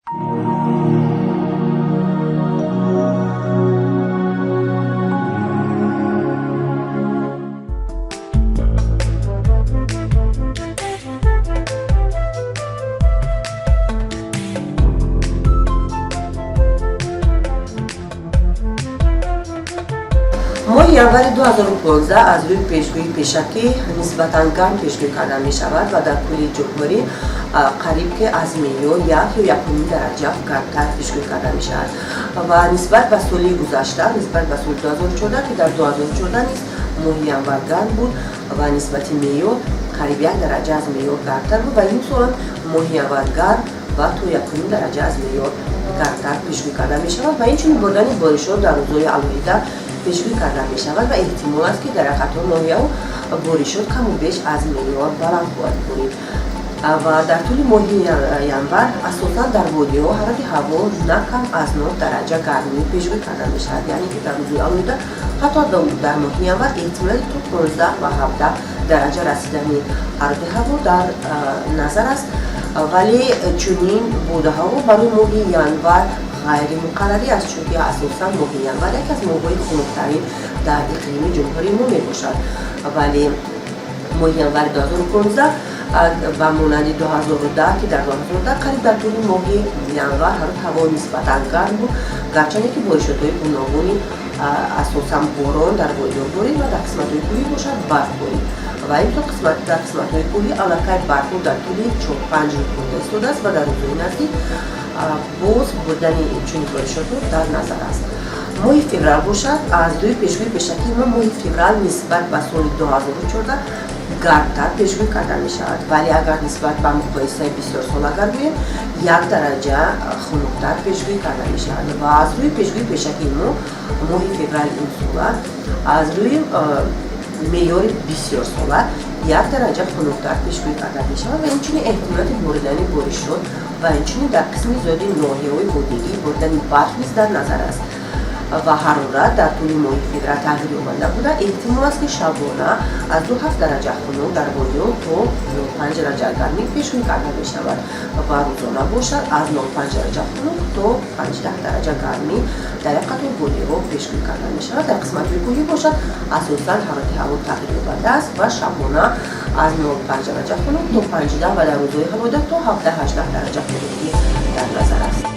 Моҳи январи 2015 аз рӯи пешгӯии пешакӣ нисбатан гарм пешгӯӣ карда мешавад ва дар кулли ҷумҳурӣ қариб ки аз меъёр 1 ё 1,5 дараҷа гармтар пешгӯӣ карда мешавад ва нисбат ба соли гузашта, нисбат ба соли 2014, ки дар 2014 низ моҳи январ гарм буд ва нисбати меъёр қариб 1 дараҷа аз меъёр гармтар буд, ва имсолам моҳи январ гарм ва то 1,5 дараҷа аз меъёр гармтар пешгӯӣ карда мешавад ва инчунин боридани боришот дар рӯзҳои алоҳида пешгӯӣ карда мешавад ва эҳтимол аст, ки дар қатор ноҳияҳо боришот каму беш аз меъёр баланд хоҳад борид. Ва дар тӯли моҳи январ асосан дар водиҳо ҳарорати ҳаво на кам аз 9 дараҷа гармӣ пешгӯӣ карда мешавад, яъне ки дар рӯзҳои алоҳида, ҳатто дар моҳи январ, эҳтимолияти то 15 ва 17 дараҷа расидани ҳарорати ҳаво дар назар аст. Вале чунин боду ҳаво барои моҳи январ ғайримуқаррарӣ аст, чунки асосан моҳи январ яке аз моҳҳои хунуктарин дар иқлими ҷумҳурии мо мебошад. Вале моҳи январи 2015 ба монанди 2010, ки дар 2010 қариб дар тӯли моҳи январ ҳарорати ҳаво нисбатан гарм буд, гарчанде ки боришотҳои гуногуни, асосан борон, дар водиҳо борид ва дар қисматҳои кӯҳӣ бошад, барф борид. Ва имсол дар қисматҳои кӯҳӣ аллакай барфҳо дар тӯли 4-5 рӯз борида истодааст ва дар рӯзҳои наздик боз боридани чунин боришотҳо дар назар аст. Моҳи феврал бошад, аз рӯи пешгӯии пешакии мо, моҳи феврал нисбат ба соли 2014 гармтар пешгӯӣ карда мешавад, вале агар нисбат ба муқоисаи бисёрсола агар гӯем, 1 дараҷа хунуктар пешгӯӣ карда мешавад. Ва аз рӯи пешгӯии пешакии мо, моҳи феврали имсола аз рӯи меъёри бисёрсола 1 дараҷа хунуктар пешгӯӣ карда мешавад ва инчунин эҳтимолияти боридани боришот ва инчунин дар қисми зиёди ноҳияҳои водигӣ боридани барф низ дар назар аст. Ва ҳарорат дар тӯли моҳи феврал тағйирёбанда буда, эҳтимол аст, ки шабона аз 2-7 дараҷа хунук, дар водиҳо то 5 дараҷа гармӣ пешгӯӣ карда мешавад ва рӯзона бошад, аз 5 дараҷа хунук то 5 дараҷа гармӣ дар як қатор водиҳо пешгӯӣ карда мешавад. Дар қисматҳои кӯҳӣ бошад, асосан ҳарорати ҳаво тағйирёбанда аст ва шабона аз 5 дараҷа хунук то 5 ва дар рӯзҳои ҳавода то 17-18 дараҷа хунукӣ дар назар аст.